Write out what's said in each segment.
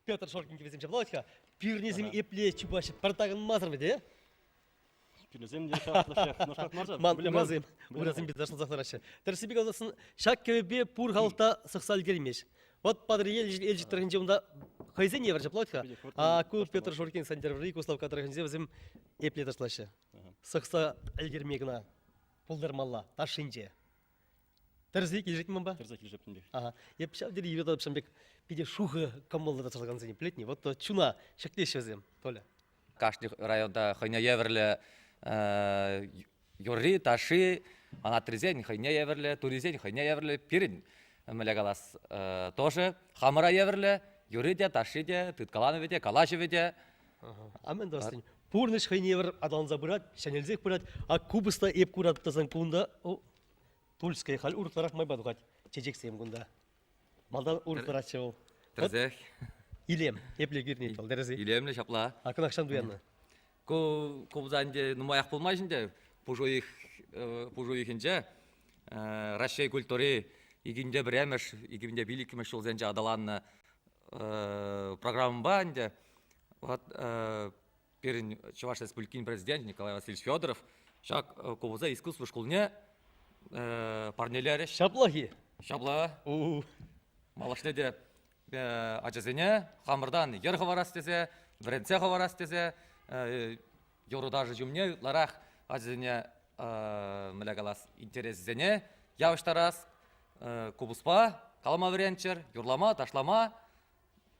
Петр Шоркин кӗвӗсем ҫапла-ха. Пӳрнесем епле чупаҫҫӗ пӗр такӑнмасӑр вӗт, э? Пӳрнесем те ҫаплах мар. Ман урасем, урасем пит ташласах лараҫҫӗ. Тӗрӗссипе каласан, ҫак кӗвӗпе пур халӑх та сӑхса ӗлкӗреймест. Вот Патӑрьел Елчӗк тӑрӑхӗнче унта хӑйсен евӗр ҫапла-ха. А ку Петр Шоркин Сантьерври Куславкка тӑрӑхӗнче вӗсем епле ташлаҫҫӗ. Сӑхса ӗлкӗрме кӑна пултармалла ташшинче. Тӗрӗсе килӗшет манпа? Тӗрӗсе килӗшет пек. Ага. Эп ҫав тери юрататӑп ҫавӑн пек питӗ шухӑ кӑмӑллӑ ташлакансене, пӗлетни? Вот чуна ҫӗклеҫҫӗ вӗсем, Толя. Кашни районта хӑйне евӗрлӗ юрри, ташши, анатрисен хӑйне евӗрлӗ, турисен хӑйне евӗрлӗ, пирӗн, мӗнле калас, тоже хамӑра евӗрлӗ юрри те, ташши те, тыткаланӑвӗ те, калаҫӑвӗ те. А мӗн тӑвас тен? Пурнӑҫ хӑйне евӗр аталанса пырать, ҫӗнелсех пырать. А купӑста эп куратӑп тасан кунта Тульская халь урӑхларах майпа тухать чечексем кунта. Малтан урӑхларахчӗ вӑл. Тӗрӗсех. Илем. Епле кӳрнет вӑл, тӗрӗс-и? Илемлӗ ҫапла. А кӑнахҫан туяннӑ? Ку купса ӗнтӗ нумаях пулмасть ӗнтӗ. Пуш уйӑх пуш уйӑхӗнче Раҫҫей культури икӗнте пӗрремӗш, икӗнте пиллӗкмӗш ҫулсенче аталаннӑ программӑпа ӗнтӗ вот пирӗн Чӑваш Республикин президенчӗ Николай Васильевич Федоров ҫак купӑса искусство шкулне парнелерӗҫ. Ҫаплах-и? Ҫапла. Малашне те ачасене хамӑртан йӗр хӑварас тесе, вӗрентсе хӑварас тесе юрӑ-ташӑ ҫумне ытларах ачасене мӗнле калас, интересӗсене явӑҫтарас, купӑспа калама вӗренччӗр, юрлама, ташлама.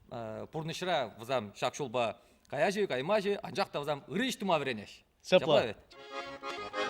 Пурнӑҫра вӗсем ҫак ҫулпа каяҫҫӗ, каймаҫҫӗ, анчах та вӗсем ырӑ ӗҫ тума вӗренеҫ. Ҫапла. Ҫапла.